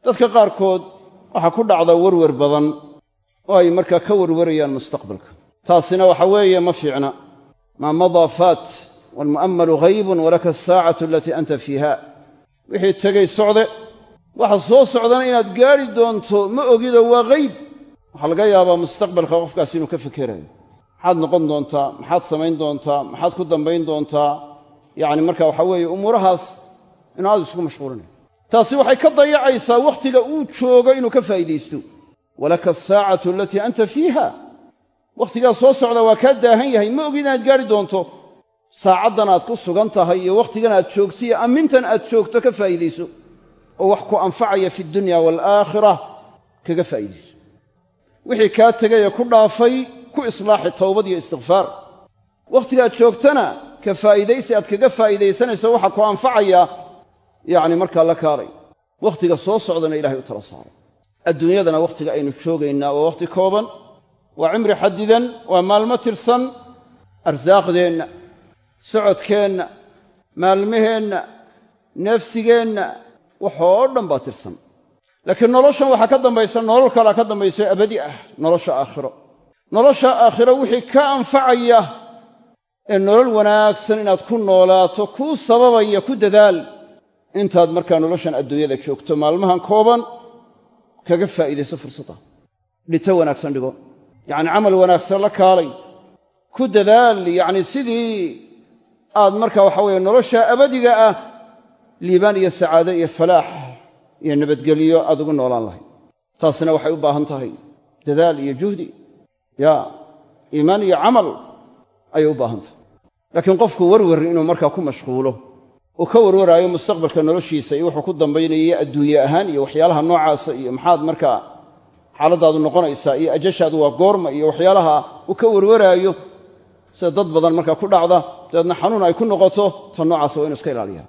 Dadka qaarkood waxaa ku dhacda werwer badan oo ay markaa ka werwerayaan mustaqbalka. Taasina waxa weeye ma fiicna. Maa madaa faat waalmu'ammalu ghaybun walaka asaacatu alatii anta fiiha. Wixii tegey socde, waxa soo socdana inaad gaadhi doonto ma ogidoo waa ghayb. Waxaa laga yaabaa mustaqbalka qofkaasi inuu ka fekerayo. Maxaad noqon doontaa, maxaad samayn doontaa, maxaad ku dambayn doontaa, yacni marka waxa weeye umuurahaas inuu aad isugu mashquulinayo. Taasi waxay ka dayacaysaa wakhtiga uu joogo inuu ka faa'iidaysto. Walaka asaacatu alatii anta fiiha, wakhtigaa soo socda waa kaa daahan yahay, ma ogid inaad gaadhi doonto. Saacaddan aad ku sugan tahay iyo wakhtigan aad joogto iyo ammintan aad joogto ka faa'iidayso, oo wax ku anfacaya fi dunya waalaakhira kaga faa'iidayso. Wixii kaa tegay ee ku dhaafay ku islaaxi towbad iyo istikfaar. Wakhtigaad joogtana ka faa'iidaysi aad kaga faa'iidaysanayso waxa ku anfacaya, yacni markaa la kaalay. Wakhtiga soo socdana Ilahay u tala saaray. Adduunyadana wakhtiga aynu joogaynaa waa wakhti kooban, waa cimri xadidan, waa maalmo tirsan. Arsaaqdeenna, socodkeenna, maalmaheenna, neefsigeenna, waxoo dhan baa tirsan. Laakiin noloshan waxaa ka dambaysa nolol kalaa ka dambayso abadi ah, nolosha aakhiro. Nolosha aakhiro wixii ka anfacaya ee nolol wanaagsan inaad ku noolaato kuu sababaya ku dadaal intaad markaa noloshan adduunyada joogto. Maalmahan kooban kaga faa'iidayso fursadda, dhito wanaagsan dhigo, yacni camal wanaagsan la kaalay, ku dadaal, yacni sidii aad marka waxa weeye nolosha abadiga ah liibaan iyo sacaado iyo falaax iyo nabadgelyo aad ugu noolaan lahayd. Taasina waxay u baahan tahay dadaal iyo juhdi, yaa iimaan iyo camal ayay u baahan tahay. Laakiin qofku werwer inuu markaa ku mashquulo, uu ka werwaraayo mustaqbalka noloshiisa iyo wuxuu ku dambaynaya adduunye ahaan iyo waxyaalaha noocaasa, iyo maxaad markaa xaaladdaadu noqonaysaa iyo ajashaadu waa goorma iyo waxyaalaha uu ka werwaraayo, sida dad badan markaa ku dhacda, dabeedna xanuun ay ku noqoto, tan noocaasa waa inu iska ilaaliyaa.